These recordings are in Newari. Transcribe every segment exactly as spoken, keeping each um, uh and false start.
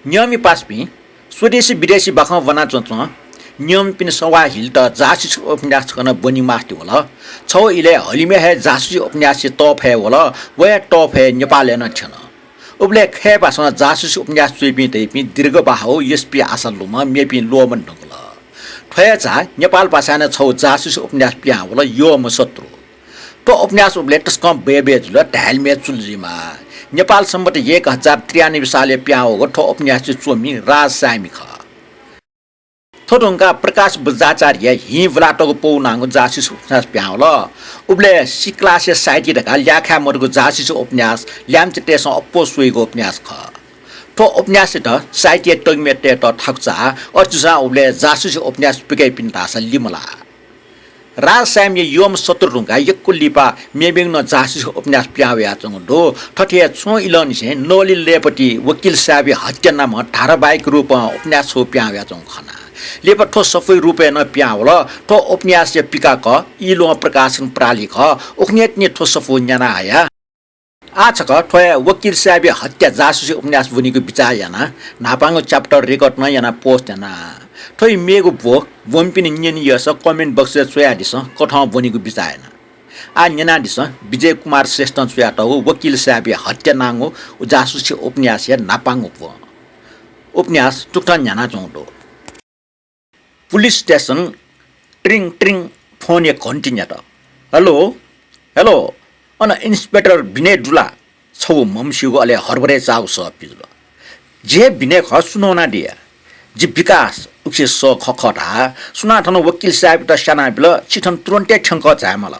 नियमि पासापिं, स्वदेशी विदेशी बाखं ब्वनाच्वंच्वं नियमिपिनि सवाः हिलत जासुसी उपन्यास छकः नं ब्वनीमास्ति वल। छगू इलय् हलिमय् हे जासुसी उपन्यासया तःफय् वल, व हे तःफय् नेपालय् नं थ्यन। उबलय् खय्‌पासं जासुसी उपन्यास च्वइपिं धइपिं दीर्घबाहु, एसपी आशा लुमं, मेपिं ल्वःमने धुंकल। थ्व हे झा नेपाल भाषाय् नं छगू जासुसी उपन्यास पिहां वल, यःम्ह शत्रु। थ्व उपन्यास उबलय् तसकं बय्‌बय् जुल, धायेलिमय् चुलि जुइमाः। नेपाल सम्बत एक हजार त्रियानब्बे सालय् पिहां वःगु थ्व उपन्यासया च्वमि राज साय्‌मि खः। थ्व धुंकाः प्रकाश बज्राचार्यया हिं ब्वलातःगु पौ नांगु जासुसी उपन्यास पिहां वल। उबलय् सी क्लासया साहित्य धकाः ल्याखा मदुगु जासुसी उपन्यास ल्याय्म्हतय्‌सं अप्वः स्वइगु उपन्यास खः। थ्व उपन्यासयात साहित्यय् तगिमय् तयेत थाकु चाः, अथे जूसां उबलय् जासुसी उपन्यास पिकयापिनि धाःसा लिमलाः। राज साय्‌मिया यःम्ह शत्रु धुंकाः यक्व लिपा मेमेगु नं जासुसी उपन्यास पिहां वयाच्वंगु दु। थथे हे छुं इलंनिसें नवली लय्‌पति वकिल साय्‌बया हत्या नामं धारावाहिक रूपं उपन्यास छगू पिहां वयाच्वंगु खना। लिपा थ्व सफूया रूपय् नं पिहां वल। थ्व उपन्यासया पिकाक इलोहं प्रकाशन प्रालि खः। उखुन्हु तिनि थ्व सफू न्याना हया। आः छकः थ्व हे वकिल साय्‌बया हत्या जासुसी उपन्यास ब्वनीगु बिचाः याना, न्हापांगु chapter record नं याना post याना। थ्व हे मेगु ब्व ब्वंपिनि न्यने यःसा comment box-य् च्वयादिसँ, कथं ब्वनीगु बिचाः याना। आः न्यनादिसँ विजय कुमार श्रेष्ठं च्वयातःगु वकिल साय्‌बया हत्या नांगु जासुसी उपन्यासया न्हापांगु ब्व। उपन्यास थुकथं न्ह्यानाच्वंगु दु। पुलिस स्टेसन, ट्रिङ ट्रिङ फोनया घन्टी न्ह्यात। हेलो, हेलो, अन इन्सपेक्टर विनय दु ला? छगू म्हमस्यूगु अले हरबरय् चाःगु सः पिजुल। जि हे विनय खः, सु नं वनादी या? जि विकास, उकिया सः खः खः धाः। सुनां थन वकिल साय्‌बयात स्यानाबिल, छि थन तुरुन्त हे थ्यंकः झायेमाल।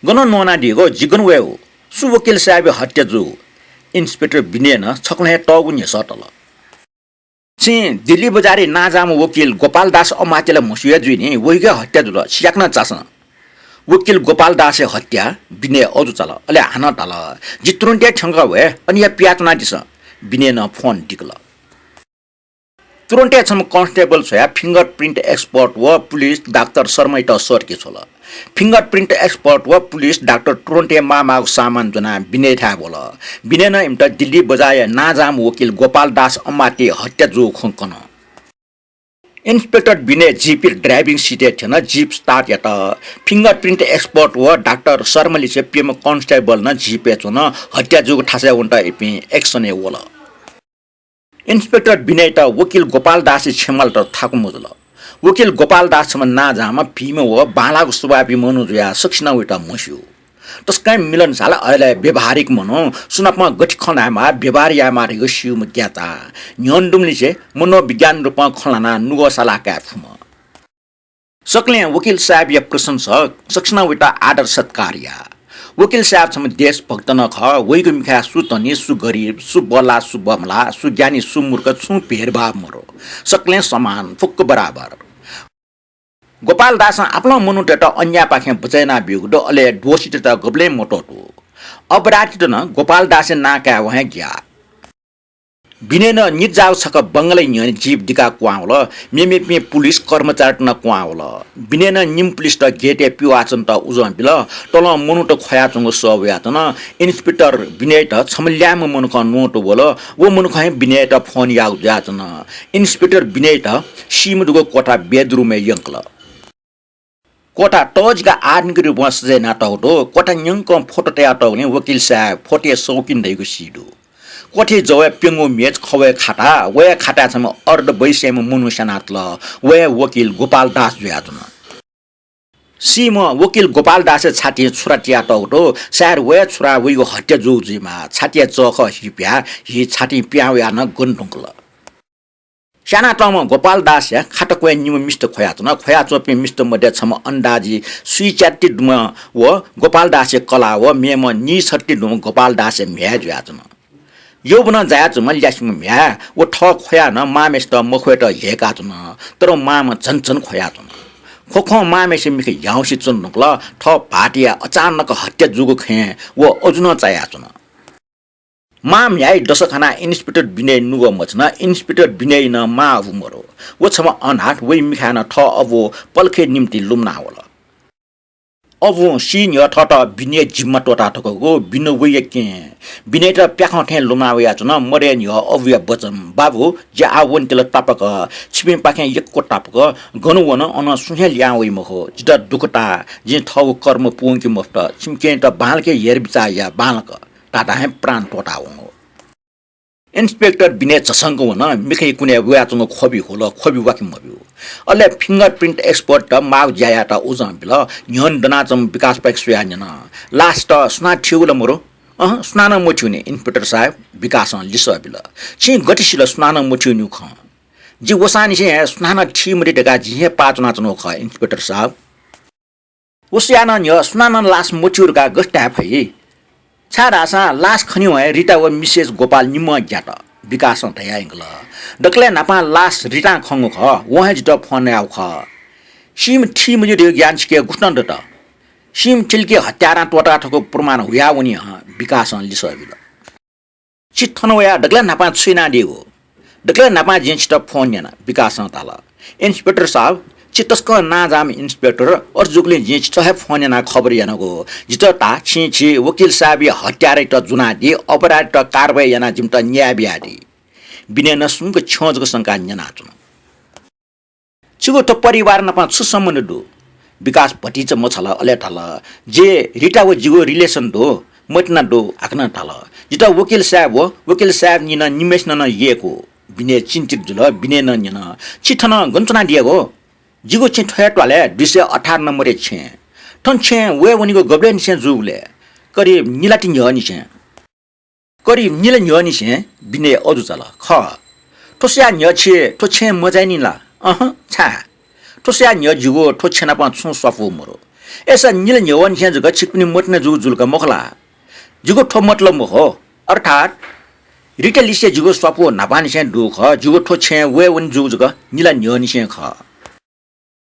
गन नं वनादीगु, जि गन वयेगु? सु वकिल साय्‌बया हत्या जूगु? इन्सपेक्टर विनयं छकलं हे तःगु न्ह्यसः तल। छिं दिल्ली बजारय् नांजाःम्ह वकिल गोपाल दास अमात्य ला म्हस्यू हे जुइ नि, वयागु हे हत्या जुल, छि याकनं झासँ। वकिल गोपाल दासया हत्या विनयं अजू चाल, अले हानं धाल, जि तुरुन्त हे थ्यंकः वये, अन या पियाच्वनादिसँ। विनयं फोन दिकल। तुरुन्त हे छम्ह constable छ्वयाः fingerprint expert व पुलिस डाक्टर शर्मायात सःतके छ्वल। Fingerprint expert व पुलिस डाक्टर तुरुन्त हे माःमाःगु सामान ज्वनाः विनयथाय् ब्वल। विनयं इमित दिल्ली बजारया नांजाःम्ह वकिल गोपाल दास अमात्यया हत्या जूगु खँ कन। इन्सपेक्टर विनय जिपया driving seat-य् थ्यन, जिप start यात। Fingerprint expert व डाक्टर शर्मालिसे प्यम्ह constable नं जिपय् च्वन। हत्या जूगु थासय् वनेत इपिं action-य् वल। इन्सपेक्टर विनययात वकिल गोपाल दासया छेँ मालत थाकु मजुल। वकिल गोपाल दास छम्ह नांजाःम्ह भिंम्ह व बांलाःगु स्वभावया मनू जुयाः सकसिनं वयात म्हस्यू। तसकं मिलनसाल अले व्यावहारिक मनू, सुनापं गथे खँ ल्हायेमाः, व्यावहार यायेमाः धइगु स्यूम्ह ग्याचा। न्ह्यःने दुम्हलिसे मनोविज्ञान रूपं खँ ल्हानाः नुगः सल्लाह काये फुम्ह। सकलें वकिल साहेबया प्रशंसक, सकसिनं वयात आदर सत्कार याः। वकिल साहेब छम्ह देशभक्त नं खः। वइगु मिखाय् सु धनी, सु गरिब, सु बल्लाः, सु बमलाः, सु ज्ञानी, सु मूर्ख, छुं भेदभाव मरु। सकलें समान, फुक्क बराबर। गोपाल दासं आपालं मनूतय्त अन्यायपाखें बचय् यानाब्यूगु दु, अले दोषीतय्त गबलें मत्वःतू। अपराधीत नं गोपाल दासया नां कायेवं हे ग्याः। विनयं निज्याःगु छकः बंगलय् न्ह्यःने जीप दिकाः क्वहां वल। मेमेपिं पुलिस कर्मचारीत नं क्वहां वल। विनयं निम्ह पुलिसत गेटय् पिवाःच्वनेत उजं बिल। तलं मनूत ख्वयाच्वंगु सः वयाच्वन। इन्सपेक्टर विनययात छम्ह ल्याय्म्ह मनुखं न्वंतुं वल। व मनुखं हे विनययात फोन याःगु जुयाच्वन। इन्सपेक्टर विनययात सीम्ह दुगु कोठा बेडरुमय् यंकल। कोठा तःजिक आधुनिक रूपं सजय् यानातःगु दु। कोठा न्यंकं फोटो तयातःगुलिं वकिल साहेब फोटोया शौकिन धइगु सी दु। कोठा जवय् प्यंगू मेज, खवय् खाता, वया खाताय् छम्ह अर्धबैंसयाम्ह मनू स्यानातल। व हे वकिल गोपाल दास जुयाच्वन। सीम्ह वकिल गोपाल दासया छातिइ छुरा तियातःगु दु। सायद व हे छुरां वइगु हत्या जूगु जुइमाः। छातिया चःखः हिप्याः हि छातिं पिहां वयाः नं गने धुंकल। स्यानातःम्ह गोपाल दासया खाताक्वय् निम्ह मिस्त ख्वयाच्वन। ख्वयाच्वंपिं मिस्त मध्ये छम्ह अन्दाजी स्वीच्यात्ति दुम्ह व गोपाल दासया कलाः व मेम्ह नीछत्ति दुम्ह गोपाल दासया म्ह्याय् जुयाच्वन। यौवनं जायाच्वंम्ह ल्यासेम्ह म्ह्याय् व थः ख्वयाः नं मांम्हेसित मख्वयेत ह्यय्काच्वन। तर मांम्ह झन झन ख्वयाच्वन। ख्वख्वं मांम्हेसिया मिखा ह्याउँसे च्वने धुंकल। थः भाःतया अचानक हत्या जूगु खँय् व अजू नं चायाच्वन। मां म्ह्याय् दशा खनाः इन्सपेक्टर विनय नुगः मछिन। इन्सपेक्टर विनयया नं मां अबु मरु। व छम्ह अनाथ, वइ मिखाय् नं थः अबु पलखया निंतिं लुमना वल। अबुं सी न्ह्यः थःत बिनय जिम्मा त्वःता थकूगु बिनय वइया केहेँ। बिनयत प्याखं थें लुमा वयाच्वन। मदये न्ह्यः अबुया वचन, बाबु, जि आः वनेतिल तापाक। छिपिंपाखें यक्व तापाक। गन वन, अन सुं हे ल्याहां वइ मखु। जितः दुःख ताः, जिं थःगु कर्म पूवंके मफुत। छिमि केहेँत बांलाक हेरबिचाः या, बांलाक। धाधां हे प्राण त्वःता वंगु। इन्सपेक्टर बिनय झसंक वन। मिखाया कुनय् वयाच्वंगु ख्वबि हुल, ख्वबि वाके मब्यू। अले fingerprint expert त माःगु ज्या यायेत उजं बिल। न्ह्यःने दनाच्वंम्ह विकासपाखे स्वयाः न्यन, लासत सुनां थ्यूगु ला मरु? अहँ, सुनानं मथ्यूनि, इन्सपेक्टर साहेब, विकासं लिसः बिल। छिं गथे सिल सुनानं मथ्यूनिगु खँ? जि वसांनिसें हे सुनानं थी मते धकाः जिं हे पाः च्वनाच्वनागु खः, इन्सपेक्टर साहेब। व स्वयाः नं न्ह्यः सुनानं लास मथ्यू धकाः गथे धाये फइ? छाय्धाःसा लास खनेवं हे रिता व मिसेस गोपाल निम्हं ग्यात। विकासं धयायंकल, दकलय् न्हापां लास रितां खंगु खः, वं हे जितः फोन याःगु खः। सीम्ह थी मज्यू धइगु ज्ञान छिके गुकथं दत? सीम्ह थिलके हत्यारां त्वःता थकूगु प्रमाण हुयावनी हं, विकासं लिसः बिल। छि थन वयाः दकलय् न्हापां छु यानादीगु? दकलय् न्हापां जिं छितः फोन याना, विकासं धाल। इन्सपेक्टर साहब, छि तसकं नांजाःम्ह इन्सपेक्टर, अथे जूगुलिं जिं छितः हे फोन यानाः खबर यानागु। जितः धा, छिं छि वकिल साहबया हत्यारायात ज्वनादी, अपराधीत कारवाही यानाः जिमित न्याय बियादी। विनयनं सुम्क छ्यं जक संकाः न्यनाच्वन। छिगु थ्व परिवार नाप छु सम्बन्ध दु? विकास भतिचा मछाल, अले धाल, जि रिता व जिगु relation दु, मतिना दु, हाकनं धाल। जितः वकिल साहेब व वकिल साहेबनिनं निम्हय्सिनं नं यय्कू। विनय चिन्तित जुल, विनयनं न्यन, छि थन गन च्वनादियागु? जिगु छेँ थ्व हे त्वालय् दुई सय अठार नम्बरया छेँ। थन छेँ वये वनीगु गबलय्निसें जूगु ले? करिब निलाति न्ह्यःनिसें। करिब निला न्ह्यःनिसें विनय अजू चाल। खः। थ्व स्वयाः न्ह्यः छि थ्व छेँय् मचाइनि ला? अहँ, छाय्? थ्व स्वयाः न्ह्यः जिगु थ्व छेँ नाप छुं स्वापू मरु। अय्सा निला न्ह्यवंनिसें जक छिकपिनि मतिना जूगु जुल का मखु ला? जिगु थ्व मतलब मखु। अर्थात् रिता लिसे जिगु स्वापू न्हापांनिसें दुगु खः, जिगु थ्व छेँय् वये वने जूगु जक निला न्ह्यःनिसें खः।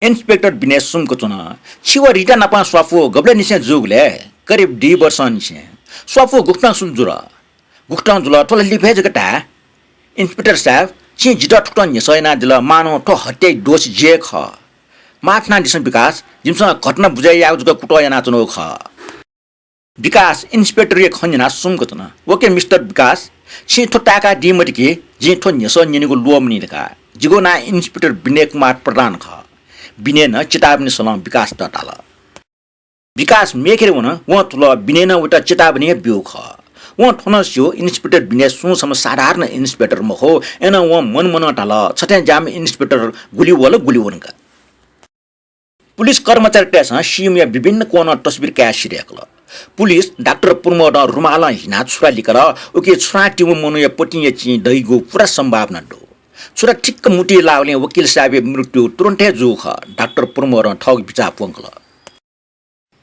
इन्सपेक्टर विनय सुम्क च्वन। छि व रिता नाप स्वापू गबलय्निसें जूगु ले? करिब दुई वर्षंनिसें। स्वापू गुकथं सुरु जुल? गुकथं जुल, थ्व ला लिफय् जक धाये। इन्सपेक्टर साहेब, छिं जितः थुकथं न्ह्यसः यानादिल, मानौं थ्व हत्याया दोषी जि हे खः। माफ यानादिसँ विकास, जिमिसं घटना बुझे यायेगु जक कुतः यानाच्वनागु खः। विकास इन्सपेक्टरया खँ न्यनाः सुम्क च्वन। OK मिस्टर विकास, छिं थ्व ताय्कादी मते कि जिं थ्व न्ह्यसः न्यनेगु ल्वःमनी धकाः। जिगु नां इन्सपेक्टर विनय कुमार प्रधान खः। विनयनं चेतावनी स्वलं विकासत धाल। विकास मेखेरय् वन, वं थुल विनयनं वयात चेतावनी हे ब्यूगु खः। वं थ्व नं स्यू, इन्सपेक्टर विनय सुं छम्ह साधारण इन्सपेक्टर मखु। अय्नं वं मनमनं धाल, छथें ज्याःम्ह इन्सपेक्टर गुलि वल गुलि वन का। पुलिस कर्मचारीतय्सं सीम्हया विभिन्न कोणं तस्बिर काये सिधय्कल। पुलिस डाक्टर प्रमोदं रुमालं हिनाः छुरा लिकल, उकी छुरां तिम्ह मनूया पतिंया चिं दइगु पूरा सम्भावना दु। छुरा ठिक्क मुतुइ लाःगुलिं वकिल साहेबया मृत्यु तुरुन्त हे जूगु खः। डाक्टर प्रमोदं थःगु बिचाः प्वंकल।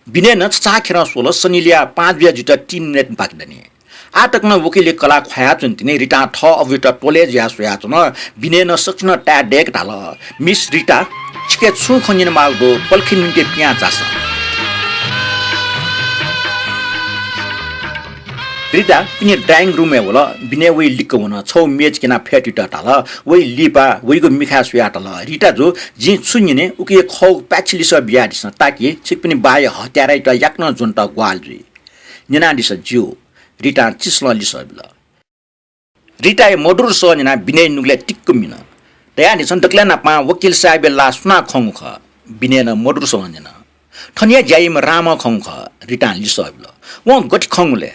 विनयनं छचाःखेरं स्वल, सनिलया पाँच बज्या जुइत तीन मिनेट बाकी दनि। आः तक नं वकिलया कलाः ख्वायाच्वन तिनि। रितां थः अबुयात त्वलय् जुयाः स्वयाच्वन। विनयनं सकसिनं ताये दय्काः धाल, मिस रिता, छिके छुं खँ न्यनेमाःगु दु, पलखिया निंतिं पिहां झासँ। रिता पिने डाइनिङ रुमय् वल। विनय वइ लिक्क वन। छगू मेज क्यनाः फय् तुइत धाल। वइ लिपा वइगु मिखाय् स्वयाः धाल, रिता जु, जिं छु न्यने उकिया खःगु पाय्छि लिसः बियादिसँ, ताकि छिकपिनि बाया हत्यारायात याकनं ज्वनेत ग्वाहालि जुइ। न्यनादिसँ ज्यू, रितां चिसलं लिसः बिल। रिताया मधुर सः न्यनाः विनय नुगलय् तिक्क मिन। धयादिसँ, दकलय् न्हापां वकिल साहेबया लास सुनां खंगु खः? विनयनं मधुर सलं न्यन। थन हे ज्या याइम्ह रामं खंगु खः, रितां लिसः बिल। वं गथे खंगु ले?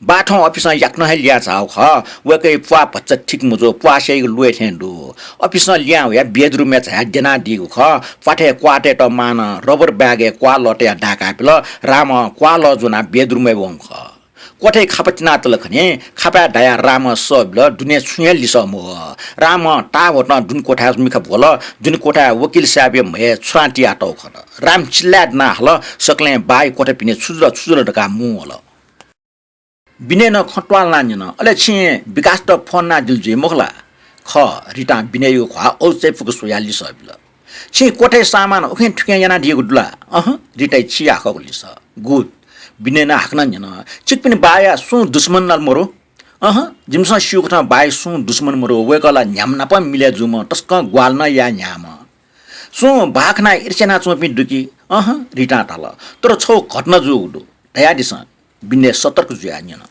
बाथं अफिसं याकनं हे लिहां झाःगु खः। वय्कःया प्वाः भचा ठीक मजू, प्वाः स्याइगु ल्वय् थें दु। अफिसं लिहां वयाः बेडरुमय् झायाः द्यनादीगु खः। प्वाथय् क्वाः तयेत मांनं रबर ब्यागय् क्वाः लः तयाः दाय्काबिल। रामं क्वाः लः ज्वनाः बेडरुमय् वंगु खः। क्वथय् खापा तिनातल खनी। खापाय् दायाः रामं सः बिल, दुने छुं हे लिसः मवः। रामं ताःह्वतं दुने क्वथाय् मिखा ब्वल। दुने क्वथाय् वकिल साहेबया म्हय् छुरां तियातःगु खन। राम चिल्लाय् दनाः हल, सकलें बाया क्वथा पिने छु जुल, छु जुल धकाः मुंवल। विनयनं खँ त्वालनाः न्यन, अले छिं विकासत फोन यानादिल जुइ मखु ला? खः, रितां विनययागु ख्वाः अजू चायापुक स्वयाः लिसः बिल। छिं क्वथय् सामान उखें थुखें यानादीगु दु ला? अहँ, रिताया छि याकःगु लिसः। गुड। विनयनं हाकनं न्यन, छिकपिनि बाया सुं दुश्मन ला मरु? अहँ, जिमिसं स्यूकथं बाया सुं दुश्मन मरु, वय्कः ला न्ह्याम्ह नाप मिलय् जूम्ह, तसकं ग्वाहालि नं याये न्ह्याःम्ह। सुं बाखनाय् ईर्ष्या यानाच्वंपिं दु कि? अहँ, रितां धाल, तर छगू घटना जूगु दु, धयादिसँ, विनय सतर्क जुयाः न्यन।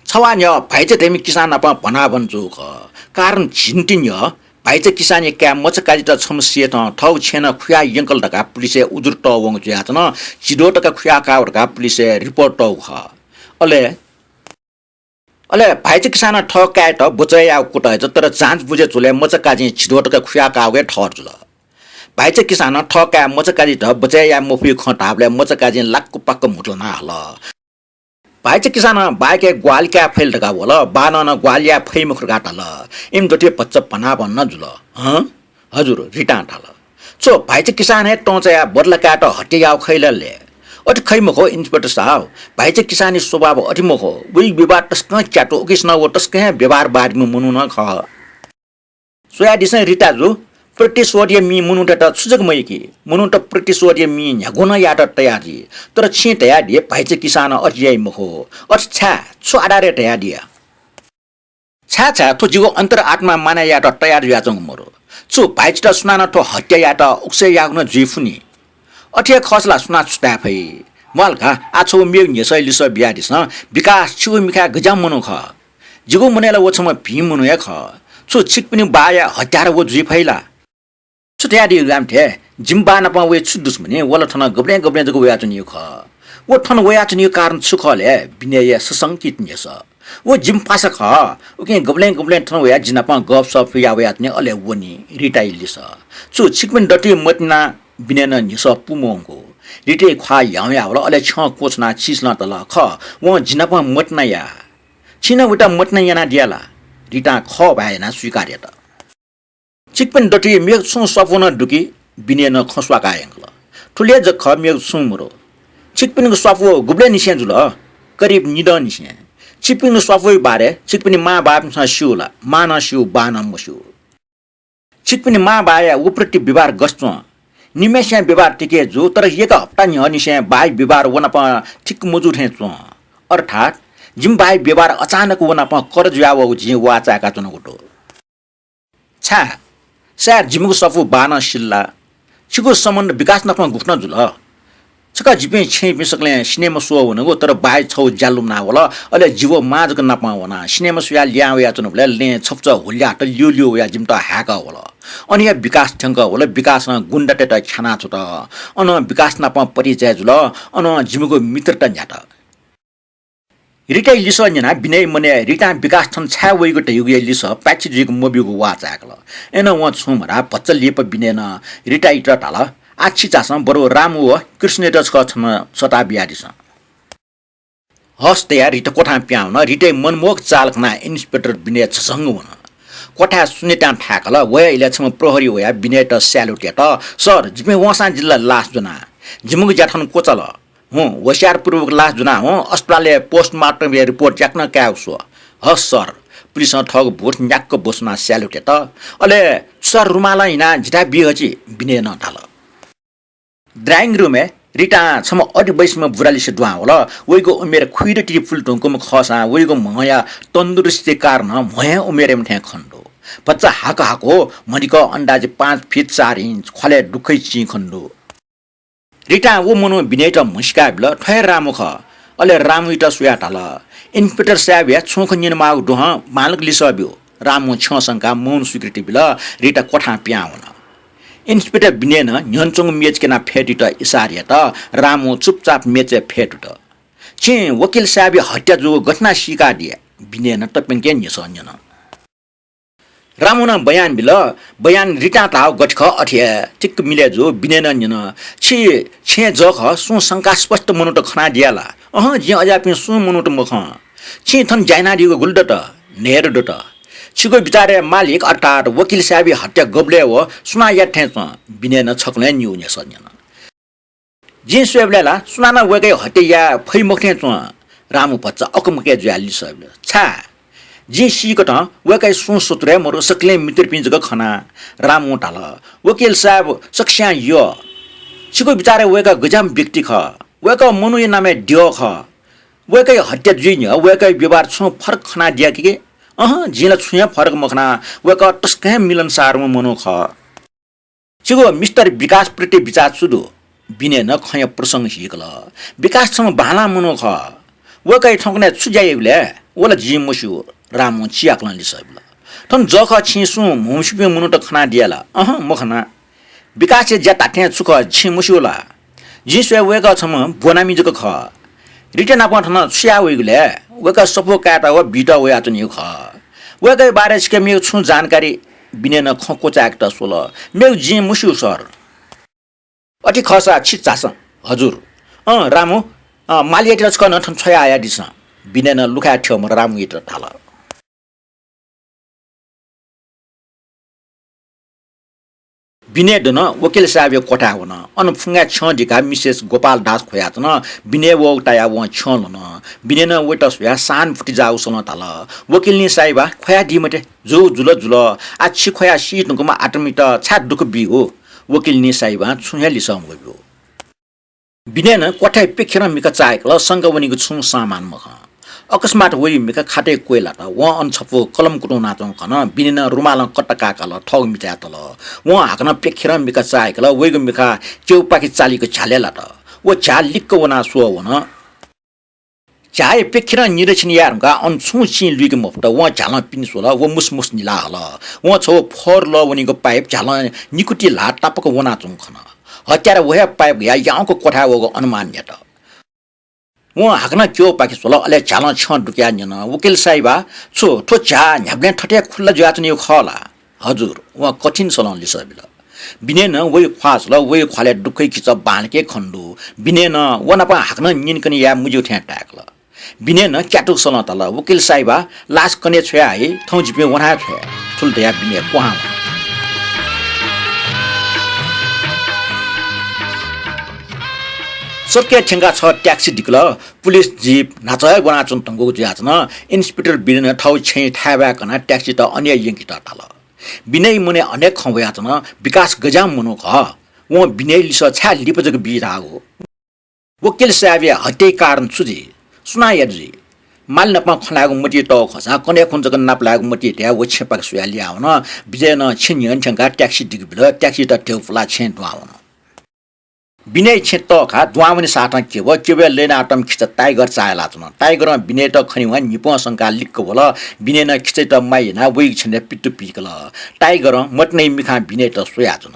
छवाः न्ह्यः भाइचा धइम्ह किसां नाप भनाभन जूगु खः। कारण झिंनिदँ न्ह्यः भाइचा किसांया काय् मचाकाजीत छम्ह सेठं थःगु छेँनं खुयाः यंकल धकाः पुलिसय् उजुर तःवंगु जुयाच्वन। झिद्वः तक खुयाः काःगु धकाः पुलिसय् रिपोर्ट तःगु खः। अले, अले भाइचा किसानं थः काय्‌यात बचय् यायेगु कुतः यात, तर जाँच बुझे झ्वलय् मचाकाजीं झिद्वः तक खुयाः काःगु हे ठहर जुल। भाइचा किसानं थः काय् मचाकाजीत बचय् याये मफुगु खँ धाःबलय् मचाकाजीं लाक्क पाक्क म्हुतुलाना हल। भाइचा किसानं बायाके ग्वाहालि काये फइ ला धकाः वल, बानं नं ग्वाहालि याये फइ मखु धकाः धाल। इमि दथुइ भचा भनाभन नं जुल। हँ? हजुर, रितां धाल। छु, भाइचा किसानं हे तं चायाः बदला कायेत हत्या याःगु खइ ला ले? अथे खइ मखु, इन्सपेक्टर साहब। भाइचा किसानया स्वभाव अथे मखु। वया व्यवहार तसकं च्यातु, उकिसनं व तसकं हे व्यवहारवादीम्ह मनू नं खः। स्वयादिसँ रिताजु, प्रतिशोधया मिं मनूतय्‌त छु जक मयय्‌की। मनूत प्रतिशोधया मिं न्ह्यागु नं यायेत तयार जुइ। तर छिं धयादी, भाइचा किसानं अथे याइ मखु। अथे छाय्? छु आधारय् धयादिया? छाय् छाय्, थ्व जिगु अन्तरात्मा मानय् यायेत तयार जुयाच्वंगु मरु। छु भाइचात सुनानं थ्व हत्या यायेत उकसय् याःगु नं जुइ फुनि? अथे हे खःसा ला सुनां छु धाये फइ? म्वाल का, आः छगू मेगु न्ह्यसःया लिसः बियादिसँ, विकास छिगु मिखाय् गज्याःम्ह मनू खः? जिगु मनय् ला व छम्ह भिं मनू हे खः। छु छिकपिनि बाया हत्यारा व जुइ फइ ला? छु धयादी गामथे, जिमि बाः नाप वया छु दुश्मनी? व ला थन गबलें गबलें जक वयाच्वनीगु खः। व थन वयाच्वनीगु कारण छु खः ले? विनयया सशंकित न्ह्यसः। व जिमि पासा खः, उकिं गबलें गबलें थन वयाः जि नाप गपसप याः वयाच्वनी, अले वनी। रिताया लिसः। छु छिकपिनि दथुइ मतिना? विनयनं न्ह्यसः पूमवंगु। रिताया ख्वाः ह्याउँयावल, अले छ्यं क्वछुनाः चिसलं धाल, खः, वं जि नाप मतिना याः। छिं नं वयात मतिना यानादिया ला? रितां खः भाय् यानाः स्वीकार यात। छिकपिनि दथुइ मेगु छुं स्वापू नं दु कि? विनयनं खँ स्वाकाः यंकल। थुलि हे जक खः, मेगु छुं मरु। छिकपिनिगु स्वापू गुबलय्‌निसें जुल? करिब निदँनिसें। छिकपिनिगु स्वापूया बारे छिकपिनि मांबाःपिन्सं स्यू ला? मांनं स्यू, बाःनं मस्यू। छिकपिनि मांबाःया व प्रति व्यवहार गथे च्वं? निम्हय्‌सिया व्यवहार ठीक हे जू, तर एक हप्ता न्ह्यःनिसें बाःया व्यवहार व नाप ठीक मजू थें च्वं। अर्थात् जिमि बाःया व्यवहार अचानक व नाप कर जुयावःगु जिं वाः चाय्‌काच्वनागु दु। छाय्? सायद जिमिगु स्वापू बाःनं सिल ला? छिगु सम्बन्ध विकास नाप गुकथं जुल? छकः जिपिं छेँपिं सकलें सिनेमा स्वः वनागु, तर बाःया छगू ज्या लुमनाः वल, अले जि व मां जक नाप वना। सिनेमा स्वयाः लिहां वयाच्वनाबलय् लँय् छपुचः हुल्यात ल्यूल्यू वयाः जिमित हाय्‌कः वल। अन हे विकास थ्यंकः वल, विकासं गुण्डातय्‌त ख्यानाः छ्वत। अनं विकास नाप परिचय जुल, अनं जिमिगु मित्रता न्ह्यात। रिताया लिसः न्यनाः विनयया मनय् रितां विकास थन छाय् वइगु धइगुया लिसः पाय्‌छि जुइक मब्यूगु वाः चाय्‌कल। अय्‌नं वं छुं मधाः। भचा लिपा विनयनं रितायात धाल, आः छि झासँ, बरु रामु व कृष्णयात छकः थन सःता बियादिसँ। हस् धयाः रिता क्वथां पिहां वन। रिताया मनमोहक चाल खनाः इन्सपेक्टर विनय झसंग वन। क्वथाय् सुनितां थाय्‌कल। वया इलय् छम्ह प्रहरी वयाः विनययात स्यालुट यात। सर, जिपिं वंसां जिल्ला लास ज्वना। जिमिगु ज्या थन क्वचाल। हुँ, होशियारपूर्वक लास ज्वना हुँ, अस्पतालय् पोस्टमार्टमया रिपोर्ट याकनं कायेगु स्व। हस् सर। पुलिसं थःगु भुत न्याक्क ब्वसुनाः स्यालुट यात। अले छु सर, रुमालं हिनाः जिथाय् बी हजि, विनयनं धाल। ड्राइङ रुमय् रितां छम्ह अति वयस्क बुरालिसे दुहां वल। वइगु उमेर खुइदँ तिथि पुले धुंकूम्ह खःसां वइगु म्ह व तन्दुरुस्तीया कारणं म्ह हे उमेरया थें खने दु। भचा हाकु हाकु, म्हनिकः अन्दाजी पाँच फिट चार इन्च, ख्वालय् दुःखया चिं खने दु। रितां व मनू विनययात म्हसीका बिल, थ्व हे रामु खः। अले रामुयात स्वयाः धाल, इन्सपेक्टर साहेबया छुं खँ न्यनेमाःगु दु हं, बांलाक लिसः ब्यु। रामुं छ्यं संकाः मौन स्वीकृति बिल। रिता क्वथां पिहां वन। इन्सपेक्टर विनयनं न्ह्यःने च्वंगु मेज क्यनाः फ्यतुइत इसारा यात। रामुं चुपचाप मेचय् फ्यतुत। छिं वकिल साहेबया हत्या जूगु गथे यानाः सीकादिया? विनयनं तप्यंकें न्ह्यसः न्यन। रामुनं बयान बिल। बयान रितां धाःगु गथे खः अथे हे ठिक्क मिले जू। विनयनं न्यन, छि छेँय् जःखः, सुं शंकास्पद मनूत खनादिया ला? अहँ, जिं अज्याःपिं सुं मनूत मखं। छिं थन ज्या यानादीगु गुलि दत? न्हय्‌दँ दत। छिगु बिचारय् मालिक अर्थात् वकिल साहेबया हत्या गबलय् व सुनां यात थें च्वं? विनयनं छकलं हे निगू न्ह्यसः न्यन। जिं स्वयेबलय् ला सुनानं वय्‌कःया हत्या याये फइ मखु थें च्वं। रामु भचा अकमकय् जुयाः लिसः बिल। छाय्? जिं सीकथं वय्‌कःया सुं शत्रु हे मरु, सकलें मित्रपिं जक खना। रामुं धाल, वकिल साहेब सकसियां यः। छिगु बिचारय् वय्‌कः गज्याःम्ह व्यक्ति खः। वय्‌कः मनूया नामय् द्यः खः। वय्‌कःया हत्या जुइ न्ह्यः वय्‌कःया व्यवहार छुं फरक खनादिया कि? अहँ, जिं ला छुं हे फरक मखना। वय्‌कः तसकं हे मिलनसारम्ह मनू खः। छिगु मिस्टर विकासप्रति बिचाः छु दु? विनयनं खँया प्रसंग हीकल। विकास छम्ह बांलाः मनू खः। वय्‌कःया थौंकन्हय् छु ज्या याइगु ले? व ला जिं मस्यू, रामुं चिहाकलं लिसः बिल। थन जःखः छिं सुं म्हमस्यूपिं मनूत खनादिया ला? अहँ, मखना। विकासया ज्या धात्थें छु खः छिं मस्यू ला? जिं स्वये वय्‌कः छम्ह ब्वनामि जक खः। रितेनापं थन छु याः वइगु ले? वय्‌कः सफू कायेत व बीत वयाच्वनीगु खः। वय्‌कःया बारे छिके मेगु छुं जानकारी? विनयनं खँ क्वचाय्‌केत स्वल। मेगु जिं मस्यू सर। अथे खःसा छि झासँ। हजुर। अँ, रामु, अँ, मालियात छकः नं थन छ्वया हयादिसँ। विनयनं लुखाय् थ्यंम्ह रामुयात धाल। विनय दन वकिल साहेबया क्वथाय् वन। अन फुंगाय् छ्यं दिकाः मिसेस गोपाल दास ख्वयाच्वन। विनय वःगु तायाः वं छ्यं ल्ह्वन। विनयनं वयात स्वयाः सहानुभूति जाःगु स्वलं धाल, वकिलनी साहिबा, ख्वयादी मते। जूगु जुल जुल। आः छि ख्वयाः सी धुंकूम्ह आतमित छाय् दुःख बीगु? वकिलनी साहिबां छुं हे लिसः मब्यू। विनयनं क्वथाय् प्यखेरं मिखा चाःहिकल, संका वनीगु छुं सामान मखं। अकस्मात वइगु मिखा खातय् क्वय् लात। वं अन छपु कलम कुतुं वनाच्वंगु खन। विनयनं रुमालं कट्टा काकाल, थःगु मिचाय् तल। वं हाकनं प्यखेरं मिखा चाःहिकल, वइगु मिखा च्यौपाखे चालीक झ्यालय् लात। व झ्याः लिक्क वनाः स्वः वन। झ्याःया प्यखेरं निरीक्षण याये धुंकाः अन छुं चिं लुइके मफुत। वं झ्यालं पिने स्वल। व मुसमुस निला हल। वं छगू फोहोर लः वनीगु पाइप झ्यालं निकुति ल्हाः तापाक वनाच्वंगु खन। हत्यारा व हे पाइप घयाः याउँक क्वथाय् वःगु अनुमान यात। वं हाकनं क्यःपाखे स्वल, अले झ्यालं छ्यं दुकयाः न्यन, वकिल साहिबा, छु थ्व झ्याः न्ह्याबलें थथे खुल्ला जुयाच्वनीगु खः ला? हजुर, वं कठिन स्वलं लिसः बिल। विनयनं वइगु ख्वाः स्वल, वइगु ख्वालय् दुःखया किचः बांलाक खने दु। विनयनं व नाप हाकनं न्यनेकने याये मज्यू थें ताय्‌कल। विनयनं क्यातुक स्वलं धाल, वकिल साहिबा, लास कन्हय् छ्वया हइ, थौं जिपिं वना हे छ्वये। थुलि धयाः विनय क्वहां वन। सडकय् थ्यंकाः छगः ट्याक्सी दिकल। पुलिस जीप न्हाचः हे ब्वनाच्वने धुंकूगु जुयाच्वन। इन्सपेक्टर विनयनं थःगु छेँय् थाय्‌बाय् कनाः ट्याक्सीत अन हे यंकेत धाल। विनयया मनय् अनेक खँ वयाच्वन। विकास गज्याःम्ह मनू खः। वं विनयया लिसः छाय् लिपा जक बी धाःगु? वकिल साहेबया हत्याया कारण छु जुइ? सुनां यात जुइ? मालिनापं खँ ल्हायेगु मतिइ तःगु खःसां कन्हय् खुन्हु जक नाप लायेगु मतिइ तयाः व छेँपाखे स्वयाः लिहां वन। विनयनं छेँ न्ह्यःने थ्यंकाः ट्याक्सी दिके बिल। ट्याक्सीत ध्यबा पुलाः छेँय् दुहां वन। विनय छेँ तःखाः दुहां वने साथं केब, केबया लय्‌नातःम्ह खिचा टाइगर चाःहिलाच्वन। टाइगरं विनयत खनेवं न्हिपं संकाः लिक्क वल। विनयनं खिचायात माया यानाः वइगु छेँय् पित्तु पिइकल। टाइगरं मतिनाया मिखां विनयत स्वयाच्वन।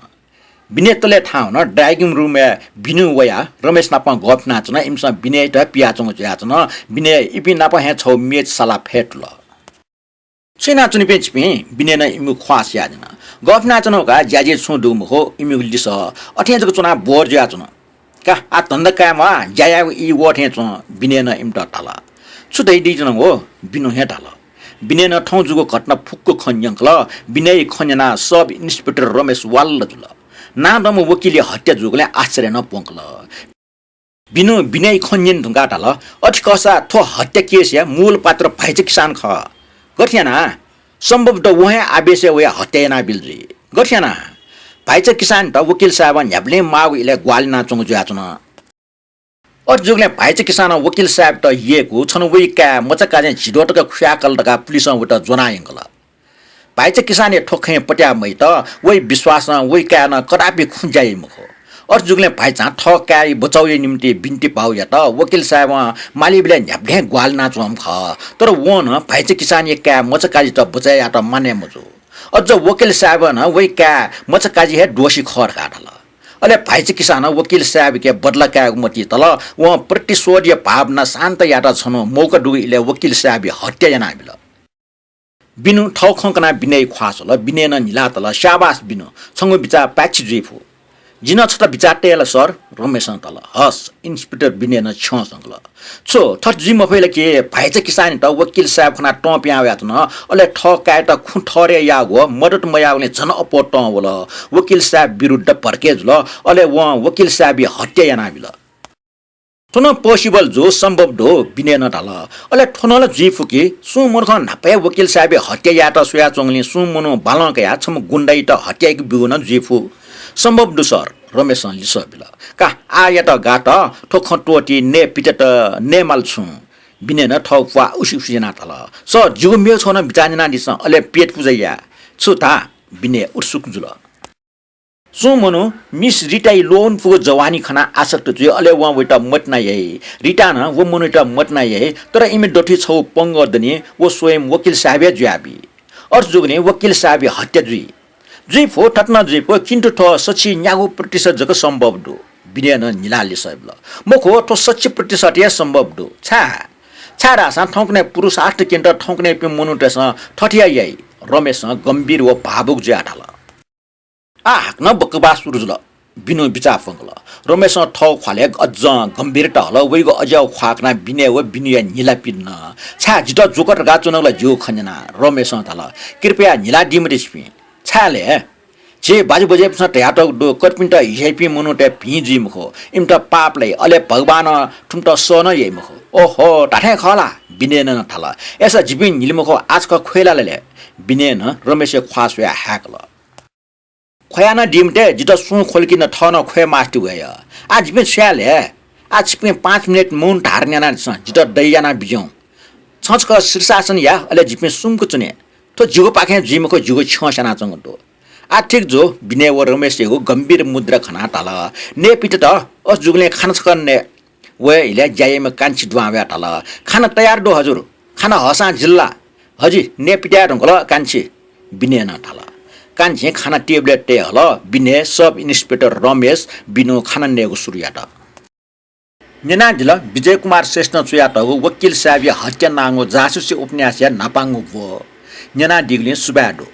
विनय तलय् थाहां वन। ड्राइभिङ रुमय् बिनु वयाः रमेश नाप गःफिनाच्वन। इमिसं विनयत पियाच्वंगु जुयाच्वन। विनय इपिं नाप हे छगू मेच साला फय् तुल। छु यानाच्वनीपिं छिपिं? विनयनं इमिगु ख्वाः स्वयादिल। गःफिनाच्वनागु का, ज्याझ्वः छुं दुगु मखु, इमिगु लिसः। अथें जक च्वनाः बोर जुयाच्वन। का, आः धन्दा काये म्वाः, ज्या यायेगु ई वःथें च्वं, विनयनं इमित धाल। छु धयादीच्वनागु? बिनुं हे धाल। विनयनं थौं जूगु घटना फुक्क खँ न्यंकल। विनयया खँ न्यनाः सब इन्सपेक्टर रमेश वाल्ल जुल। नांदंम्ह वकिलया हत्या जूगुलिं आश्चर्य नं प्वंकल। बिनुं विनयया खँ न्यने धुंकाः धाल, अथे खःसा थ्व हत्या केसया मूल पात्र भाइचा किसान खः। गथे यानाः? सम्भवतः व हे आवेशय् वयाः हत्या यानाबिल जुइ। गथे यानाः? भाइचा किसानयात वकिल साहेबं न्ह्याबलें माःगु इलय् ग्वाहालि यानाच्वंगु जुयाच्वन। अथे जूगुलिं भाइचा किसानं वकिल साहेबयात यय्‌कू छन्हु वया काय् मचाकाजि झिद्वः तक खुयाकल धकाः पुलिसं वयात ज्वनाः यंकल। भाइचा किसानया थ्व खँय् पत्याः मयात। वया विश्वासं वया काय्‌नं कदापि खुँ ज्या याइ मखु। अथे जूगुलिं भाइचां थः काय्‌या बचावया निंतिं बिन्ति भाव यात। वकिल साहेबं मालीबलय् न्ह्याबलें ग्वाहालि यानाच्वंम्ह खः, तर वं नं भाइचा किसानया काय् मचाकाजित बचय् यायेत मानय् मजू। अझ वकिल साहेबं नं वया काय् मचाकाजि हे दोषी खः धकाः धाल। अले भाइचा किसानं वकिल साहेबके बदला कायेगु मतिइ तल। वं प्रतिशोधया भावना शान्त यायेत छन्हु मौका दुगु इलय् वकिल साहेबया हत्या यानाबिल। बिनुं थःगु खँ कनाः विनयया ख्वाः स्वल। विनयनं न्हिलातल, स्याबास बिनु, छंगु बिचाः पाय्‌छि जुइ फु। जिं नं छता बिचाः तये ला सर? रमेशं धाल। हस्, इन्सपेक्टर विनयनं छ्यं संकल। छु, थथे जुइ मफइ ला कि? भाइचा किसानयात वकिल साहेब खनाः तं पिहां वयाच्वन, अले थः काय्‌यात खुँ ठहरय् याःगु मद्दत मयाःगुलिं झन अप्वः तं वल। वकिल साहेब विरुद्ध भड्के जुल, अले वं वकिल साहेबया हत्या यानाबिल। थ्व नं possible जू, सम्भव दु, विनयनं धाल। अले थ्व नं ला जुइ फु कि, सुं मनुखं न्हापा हे वकिल साहेबया हत्या यायेत स्वयाच्वंगुलिं सुं मनू बालं कयाः छम्ह गुण्डायात हत्या याके ब्यूगु नं जुइ फु। सम्भव दु सर, रमेशं लिसः बिल। का, आःयात गात, थ्व खँ त्वःति, नये पित्यात नये माल छुं। विनयनं थःगु प्वाः उसि उसि यानाः धाल। सर, जिगु मेगु छगू नं बिचाः न्यनादिसँ, अले पेट पुजा या। छु धा? विनय उत्सुक जुल। सुं मनू मिस रिताइ ल्वःमपुगु जवानी खनाः आसक्त जुइ, अले वं वइत मतिना याइ। रितां नं व मनूइत मतिना याइ, तर इमि दथुइ छगू पंगः दनि, व स्वयं वकिल साहेब हे जुयाबी। अथे जूगुलिं वकिल साहेब हत्या जुइ। जुइफु, थथे नं जुइफु, किन्तु थ्व सच्छि न्यागू प्रतिशत जक सम्भव दु। विनयं न्हिलाः लिसः बिल। मखु, थ्व सच्छि प्रतिशत हे सम्भव दु। छाय्? छाय्धाःसा थौंकन्हय् पुरुषार्थ क्यनेत थौंकन्हय्पिं मनूतय्सं थथे हे याइ। रमेशं गम्भीर व भावुक जुयाः धाल। आः हाकनं बकबास सुरु जुल। बिनु बिचाः फ्वंकल। रमेशं थःगु ख्वालय् अझं गम्भीरता हल। वइगु अज्याःगु ख्वाः कनाः विनय व बिनुया न्हिला पिदन। छाय् जितः जोकर धकाः च्वनागु ला जिगु खँ न्यनाः रमेशं धाल, कृपया न्हिलादी मते छिपिं। छाय् ले? झी बाजुबज्यैपिन्सं धयातःगु दु, कर्पिन्त हिस्याइपिं मनूतय् भिं जुइ मखु, इमित पाप लाइ, अले भगवानं थुमित सह नं याइ मखु। ओहो, धात्थें खः ला? विनयनं धाल। अय्सा जिपिं न्हिली मखु, आः छकः ख्वय् लाल ले? विनयनं रमेशया ख्वाः स्वयाः हाय्कल। ख्वया नं दी मते, जितः सुं ख्वल कि न, थः नं ख्वये मास्ति वय्। आः जिपिं छु याये ले? आः छिपिं पाँच मिनेट मौन धारण यानादिसँ, जितः दया यानाः बिज्याहुँ। छं छकः शीर्षासन या, अले जिपिं सुम्क च्वने। थ्व जिगुपाखें जुइ मखु, जिगु छ्यं स्यानाच्वंगु दु। आः ठीक जू, विनय व रमेशयागु गम्भीर मुद्रा खनाः धाल, नये पित्यात, अथे जूगुलिं खाना छकः नये। वये इलय् ज्या याइम्ह कान्छी दुहां वयाः धाल, खाना तयार दु हजुर, खाना हःसां जिल ला? हजुर, नये पित्याये धुंकल कान्छी, विनयनं धाल। कान्छी खाना टेबलय् तये हल। विनय, सब इन्सपेक्टर रमेश, बिनु खाना नयेगु सुरु यात। न्यनादिल, विजय कुमार श्रेष्ठं च्वयातःगु वकिल साहेबया हत्या नांगु जासुसी उपन्यासया न्हापांगु ब्व। न्यनादीगुलिं सुभाय् दु।